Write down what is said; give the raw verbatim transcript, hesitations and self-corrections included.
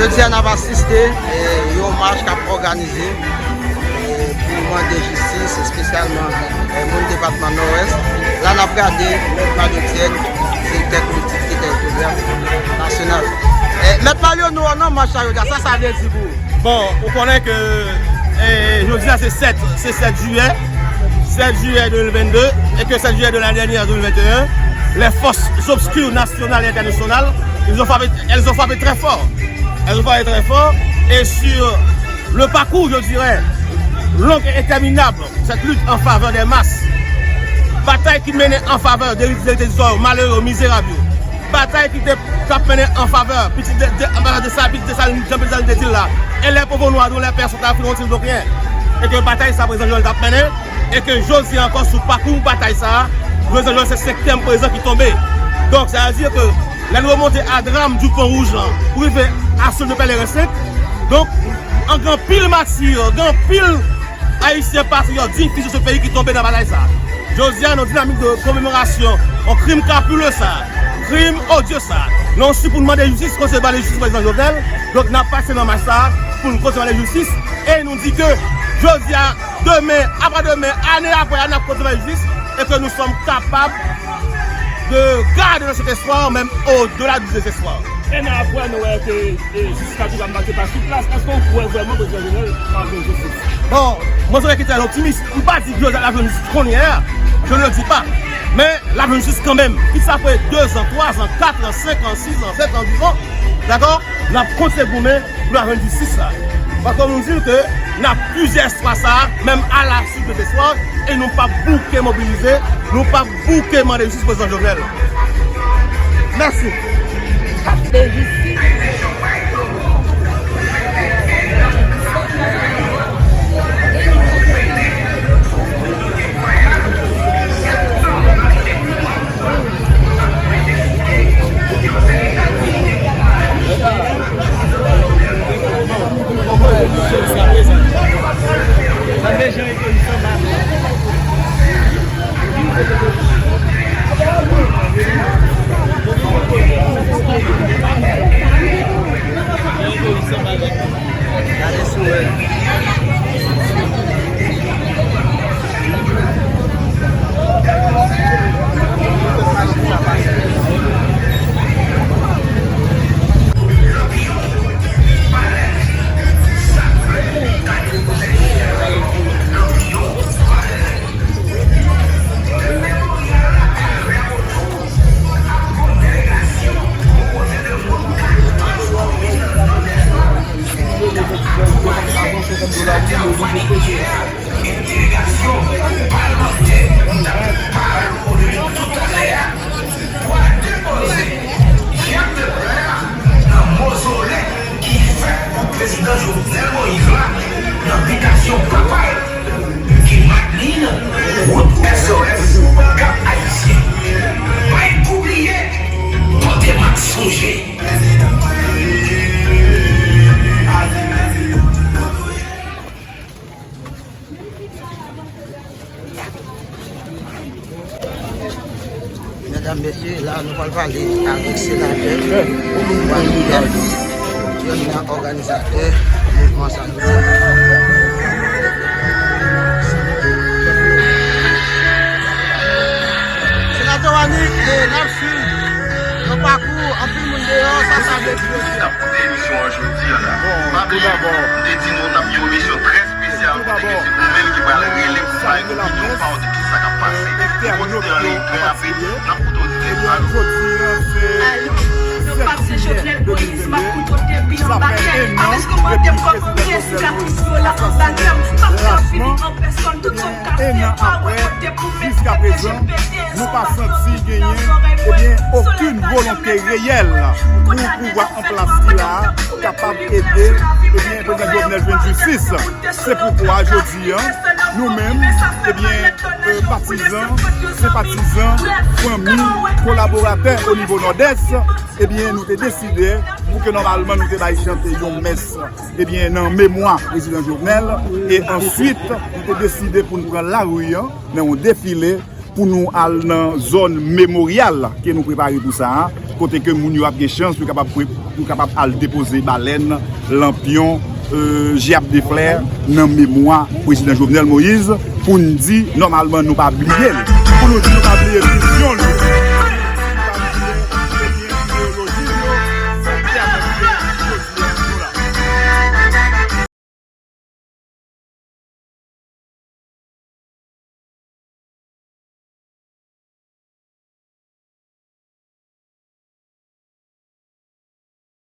Jodi a n ap asiste, eh, yon mach k ap òganize, eh, pou mande jistis, espesyalman, eh, moun depatman Nòdès. La n ap gade Mèt Mario Etienne, direktè kolektivite teritoryal nasyonal. Eh, Mèt Mario, nou wè w nan mach la jodi a, sa sa vle di pou ou? Bon, ou konnen ke, eh, jodi a se sèt, se sèt jiyè, sèt jiyè de mil venndè, e ke sèt jiyè de lane dènyè, de mil venteyen, les forces obscures nationales et internationales, ils ont frappé, elles ont frappé très fort. Elles ont frappé très fort. Et sur le parcours, je dirais, long et interminable, cette lutte en faveur des masses, batay ki mennen an favè de teritwa malere, mizerab yo, batay ki te, k ap mennen an favè pitit de, de, an favè de sa, pitit Desalin, jan Desalin te di l la, et les pauvres noirs dont les pères sont africains, n'ont-ils donc rien? E ke batay sa, prezidan Jovenel t ap mennen, e ke jodi a ankò sou pakou batay sa, prezidan Jovenel se senkyèm prezidan ki tonbe. Donk, sa vle di ke lè nou remonte a dram du Pont Rouge lan, pou rive a sou de Pèlerin senk, donk, an gen anpil mati, gen anpil Ayisyen patriyòt, diy fis de ce pays ki tonbe nan batay sa. Jodi a, nan dinamik de komemorasyon yon krim krapile sa, krim odye sa, nou osi pou n mande jistis, kontinye mande jistis prezidan Jovenel. Donk, n ap pase nan mach sa pou n kontinye mande jistis. E nou di ke jodi a, demen, apre demen, ane apre ane, n ap kontinye mande jistis. E ke nous sommes capables de garder notre espoir, même au-delà du désespoir. E nan apre, nou wè ke e jiskaprezan m pa t pa sou plas. Èske w kwè vrèman prezidan Jovenel p ap jwenn jistis? Bon, mwen se yon ki trè optimis. M pa di ke l ap jwenn jistis kounye a. Je ne le dis pas. Men, l ap jwenn jistis kanmenm. Kit sa fè de zan, twa zan, kat an, senk an, sis an, sèt an, dis an. Dakò? N ap kontinye goumen pou l ap jwenn jistis la. Paske nou di ke n ap plizyè espwa sa, menm a la suite de espwa, e nou p ap bouke mobilize, nou p ap bouke mande jistis prezidan Jovenel. Mèsi. Yon delegasyon palmantè, m t ap pale w de li toutalè a, pou al depoze Jack Delpère nan mozole ki fèt pou prezidan Jovenel Moïse la nan bitasyon papa l ki Madlin, wout S O S, Kap Ayisyen. Mike Oubliye, pote Mak Sonje. Medam, mesye, la nou pral pale avèk senatè Wannick Pierre, youn nan òganizatè mouvman sa yo. Senatè Wannick, eh, n ap swiv yon pakou, anpil moun deyò, sa sa vle di jodi a? N ap monte emisyon an jodi a la. Bon, pa bliye, m te di nou n ap gen yon emisyon trè espesyal kote ke se nou menm ki pral rele pou bay opinyon pa w de tout sa k ap pase. Nou kontinye anliy trè rapid, n ap koute oditè pa nou. Yo pa se Jovenel Moïse, m ap koute w depi anba tè. Apre se kòmantè m kòm prezidan yo la anba tè m, m p ap fè fini an pèsòn, tout sa w ka fè, pa wè kote pou mete, P D G P D S, nou pa santi genyen, ebyen, okenn volonte reyèl pou pouvwa an plas ki la a kapab ede, ebyen, prezidan Jovenel jwenn jistis. Se poukwa jodi a, nou menm, ebyen, eh, patizan, senpatizan, fanmi, kolaboratè o nivo Nòdès, ebyen, nou te deside pou ke nòmalman nou te bay chante yon mès, ebyen, nan memwa prezidan Jovenel, e answit, nou te deside pou n pran lari a nan yon defile pou nou al nan zòn memoryal ke nou prepare pou sa a, kote ke moun yo ap gen chans pou kapab, pou kapab al depoze balèn, lanpyon, euh, jèb de flè nan memwa prezidan Jovenel Moïse, pou n di nòmalman nou pa bliye l. Pou nou di nou pa